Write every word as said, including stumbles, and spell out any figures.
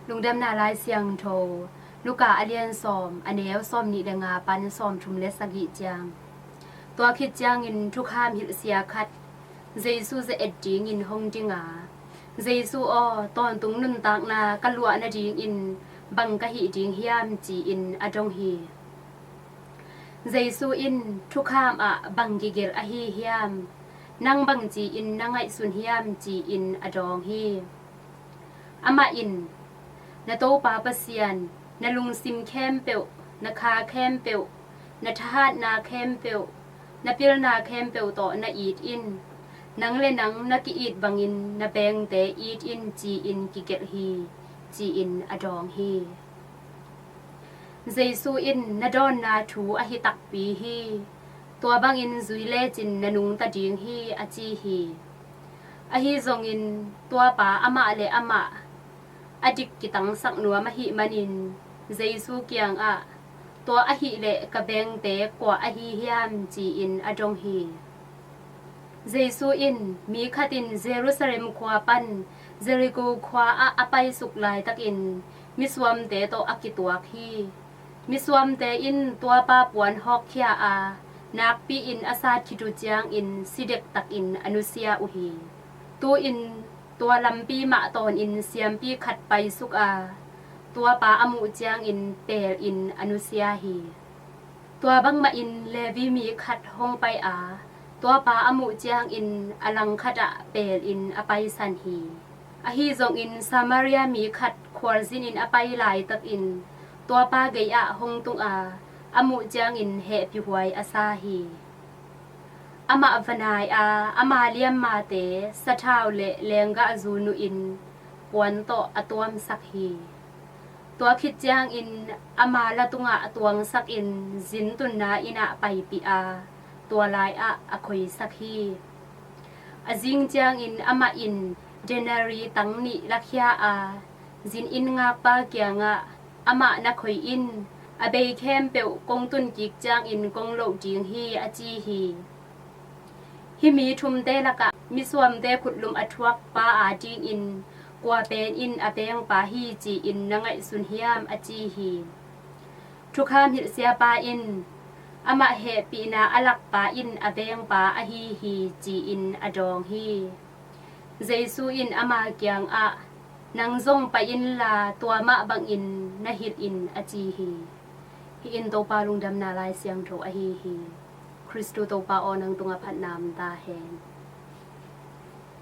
Lungdamna Lai Siangtho Luka a lian sawm, a neu sawmnih le nga pan sawmthum le sagih ciang. Tua khit ciangin thukham hilhsia khat Jesu ze-et dingin hong dinga, "Jesu aw, tawntung nuntakna ka luah nadingin bang ka hih ding hiam?" ci-in a dong hi. Jesu in, "Thukham ah bang kigelh ahi hiam? Nang bang ci-in na ngaihsun hiam?" ci-in a dawng hi. Amah in, "Na Topa Pasian, na lungsim khempeuh, na kha khempeuh, na thahatna khempeuh, na pilna khempeuh tawh na it in. Nang le nang na ki-it bangin na vengte it in," ci-in kigelh hi, ci-in a dawng hi. Jesu in, "Na dawnna thu ahi takpi hi. Tua bangin zui lecin na nungta ding hi," a ci hi. Ahi zongin tuapa amah le amah a dik kitangsak nuam ahih manin Jesu kiangah, "Tua ahih leh ka vengte kua ahi hiam?" ci-in a dong hi. Jesu in, "Mi khat in Jerusalem khua pan Jericho khua ah a paisuk laitakin misuamte tawh a kituak hi. Misuamte in tuapa puan hawkkhia a, nakpi-in a sat khit uh ciangin si dektakin a nusia uh hi. Tu-in tua lampi mah tawnin siampi khat paisuk a, tuapa a muh ciangin pelin a nusia hi. Tua bangmahin Levi mi khat hong pai a, tuapa a muh ciangin a langkhatah pelin a paisan hi. Ahi zongin Samaria mi khat khualzinin a pai laitakin tuapa gei-ah hong tung a, a muh ciangin hehpihhuai a sa hi. Amah va nai a, ama liammate sathau le lenggahzu nuhin puan tawh a tuamsak hi. Tua khit ciangin ama la tungah tuangsakin zin tunna innah paipih a, tua lai-ah a khoisak hi. A zing ciangin amah in denari tang nih lakhia a, zin inn ngakpa kiangah, 'Amah na khoi in, a bei khempeuh kong tunkik ciangin kong loh ding hi,' a ci hi. Hih mi thumte lakah misuamte khutlum a thuakpa adingin kua pen in a vengpa hi ci-in na ngaihsun hiam?" a ci hi. Thukham hilhsiapa in, "Amah hehpihna a lakpa in a vengpa ahi hi," ci-in a dawng hi. Jesu in ama kiangah, "Nang zong pai inla tua mah bangin na hilh in," a ci hi. Hih in Topa Lungdamna Lai Siangtho ahi hi. Khristu Topa aw, nang tungah phatna om ta hen.